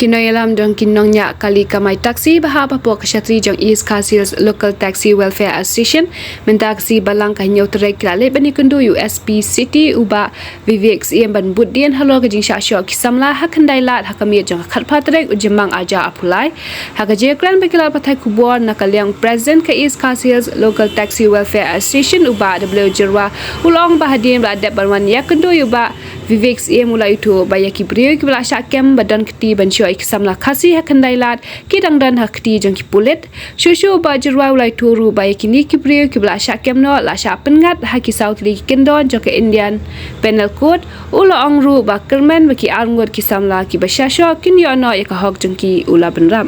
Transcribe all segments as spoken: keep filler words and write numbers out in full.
Ki nongïalam jong ki nongñiah kali kamai taxi ba hap hapoh ka shatri jong East Khasi Hills Local Taxi Welfare Association mynta ka sngi Balang ka hynñiew tarik ki la leit ban ïakynduh ïa u S P City u Bah Vivek Syiem ban bud dien halor ka jingshah shoh ki samla ha Khyndailad ha ka miet jong ka khatphra tarik u Jymmang arhajar arphew lai. Ha ka jingkren bad ki lad pathai khubor na ka liang President ka East Khasi Hills Local Taxi Welfare Association u Bah W Jyrwa u la ong ba hadien ba la dep ban wan ïakynduh ïa u Bah Vivek Syiem u la ïathuh ba ïa ki briew kiba la shah kem ba don kti ban shoh ïa ki samla Khasi ha Khyndailad ki dang don ha kti jong ki pulit. Shuh shuh u Bah Jyrwa u la ïathuh ruh ba ïa kine ki briew kiba la shah kem noh la shah pynngat ha ki saw tylli ki kyndon jong ka Indian Penal Code. U la ong ruh ba kyrmen ba ki arngut ki samla kiba shah shoh kin ïoh noh ïa ka hok jong ki, u la bynrap.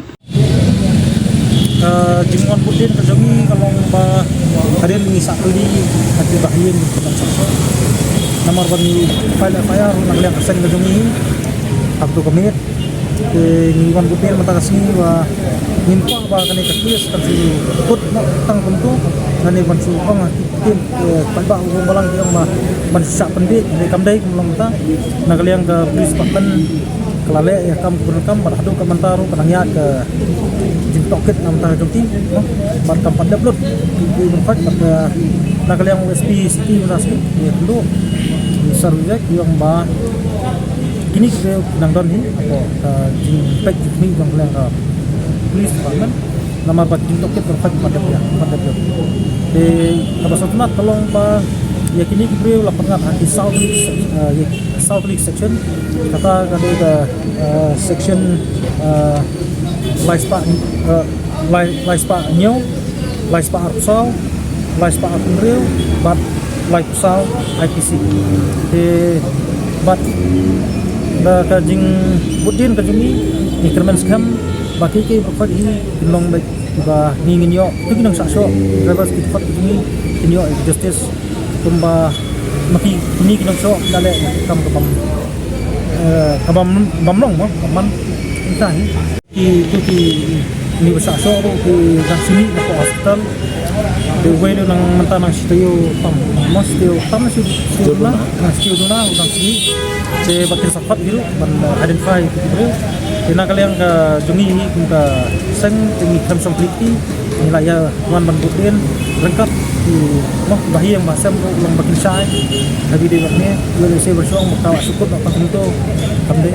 Ka jingwan bud dien ka jong ngi ka long ba hadien ngi sah kylli ha ki bahaïing ki nongshah shoh. Namar ba ngi file F I R na ka liang ka seng ka jong ngi ha kato ka miet. Te ngi wan bud dien mynta ka sngi ba ngim kwah ba kane ka case kan shu kut noh tang kumto. Ngan ïa ban shu ong ha ki ktien, eh, paidbah u Balang ki ong ba ban shu shah pynbiej, hynrei kam dei, kam long mynta. Na ka liang ka police department ka la leh ïa ka kam kaba donkam bad haduh ka mynta ruh ka dang ïaid ka jingtohkit na ka bynta jong ki, no? Bad kam pat dep lut ki, ki ban fight bad, eh, na ka liang u S P City mynta sngi ïa kynduh ïa u Sir Vivek, ïa ong ba kine ki briew ki nang don hi hapoh ka jingpeit jingkhmih jong ka liang ka police department. Namar ba ki jingtohkit ban fight pat dep ïa, pat dep ïa. Te kaba sngewtynnat ka long ba ïa kine ki briew la pynngat ha ki saw tylli ki sec-, eh, ïa ki saw tylli ki section. Kata ka dei ka, eh, section, eh, lai spah, eh, lai, lai spah hynñiew, lai spah arphew saw, lai spah arphew hynriew bad lai phew saw I P C. Te bad da ka jingbud dien ka jong ngi, ngi kyrmen skhem ba kiei kiei baroh hi kin long beit kiba ngi ngin ïoh, kito ki nongshah shoh, drivers ki dkhot ki jong ngi kin ïoh justice. Kumba ma ki, kine ki nongshah shoh ki la leh kam ka bym, eh, ka bym, bym long mo, ka bym man. Mynta hi kito kine ba shah shoh ruh ki dang sniew na ka hospital. Te uwei ruh nang mynta nang shi taïew tam, mo shi taïew tam, shi taïew duna, nang shi taïew duna u dang sniew. Te ba kin sa khot hi ruh ban, eh, identify ïa ki briew. Te na ka liang ka jong ngi hi kum ka seng te ngi khlem shong khlieh kti, ngi la ïa wan ban bud dien ryngkat ki, noh, bahaïing bahasem ruh long ba kin shai. Habi dei ba ne, ïa lehse ba shong ba ka la shu kut noh tang kumto. Kam dei.